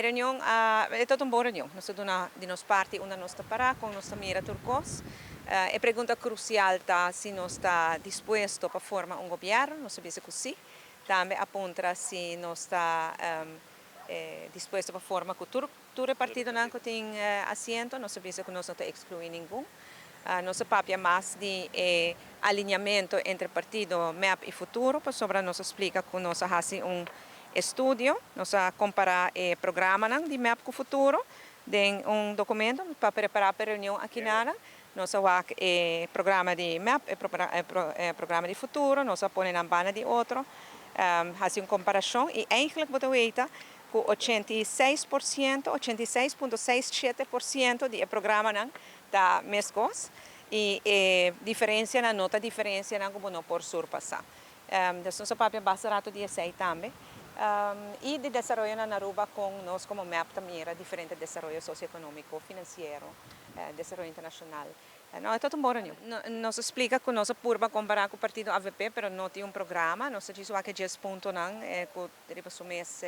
Reunion a e ta un bon reunion. Nos a duna di nos parti unda nos ta para, con nos ta mira tur cos. E pregunta crucial ta si nos ta dispuesto pa forma un gobierno, nos a bisa cu si. Tambe a puntra si nos ta dispuesto pa forma cu tur e partidonan cu tin asiento, nos a bisa cu nos no ta exclui ningun. Nos a papia mas di e alineamento entre partido MEP y Futuro, pasobra nos a splica cu nos a haci un estudio, nos a compara e programanan di MEP cu Futuro den un documento pa prepara pa e reunion aki nada. Nos a wak e programa di MEP, e programa di Futuro, nos a pone nan banda di otro, haci un comparacion y eigenlijk bo ta weta cu 86%, 86.67% di e programanan ta mescos y e diferencianan no ta diferencianan cu bo no por surpasa. Dus nos a papia basta rato di esey tambe. Y di desaroyo na Aruba, con nos como MEP ta mira diferente desaroyo socioeconomico, financiero, desaroyo internacional. No, e ta un bon reunion. Nos a splica cu nos a purba compara cu partido AVP, pero no tin un programa. Nos a djis wak e 10 puntonan cu riba su mes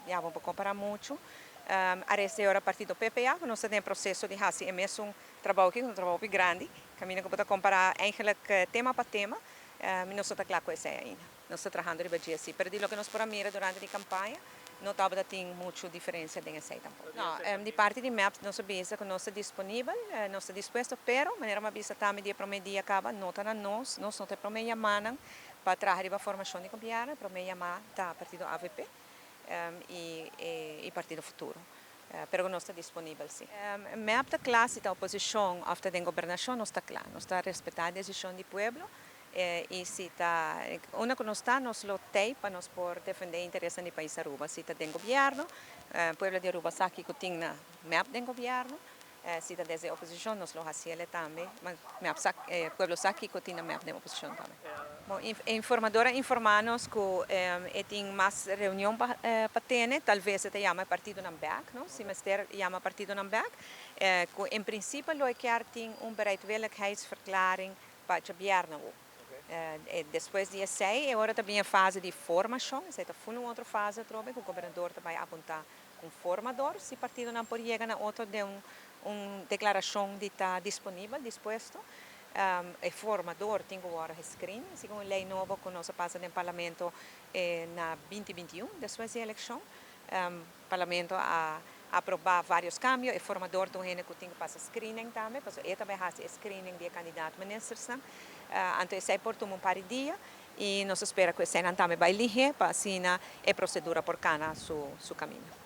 ya bo compara mucho. Areste ora partido PPA, cu nos ta den proceso di haci e mesun trabou aki, un trabou grandi. Caminda cu bo ta compara eigenlijk tema pa tema, nos no ta cla cu esey ainda. Nos ta trahando riba GSC, pero di loke nos por a mira durante e campaña, no tabata tin mucho diferencia den esey tampoco. No, di parti di MEP nos a bisa cu nos ta disponibel, nos ta dispuesto, pero manera mi a bisa tambe di prome dia caba, no ta na nos, nos no ta prome yama pa traha riba formacion di gobierno, prome yama ta partido AVP y Partido Futuro. Pero nos ta disponibel, si. MEP ta cla si ta oposicion of ta den gobernacion, nos ta cla. Nos ta respeta e decision di pueblo y si ta unda cu nos ta, nos lo t'ey pa nos por defende interes di pais Aruba. Si ta den gobierno, pueblo di Aruba sa cu tin na MEP den gobierno. Si ta desde oposicion, nos lo haci'e tambe. MEP sa, pueblo sa cu tin na MEP den oposicion tambe. Bon, informador a informa nos cu tin mas reunion pa tene, talbes e yama partidonan back, no? Si mester yama partidonan back, cu en principio lo kier tin un bereidwilligheidsverklaring pa djabièrnè. Despues di esey, awor tambe e fase di formacion, esey ta un otro fase trobe, cu e gobernador tambe a apunta un formador, si partidonan por yega na otro di un declaracion di ta disponibel, dispuesto. E formador tin cu wordo screen, segun e ley nobo cu nos a pasa den parlamento na 2021, despues di eleccion. Parlamento a aproba varios cambio, e formador tin hende cu tin cu pasa screening tambe, pasobra e tambe haci screening di candidato minister. Anto esey por tuma un par di dia y nos ta spera cu esey tambe bay lihe pa asina e procedura por cana su caminda.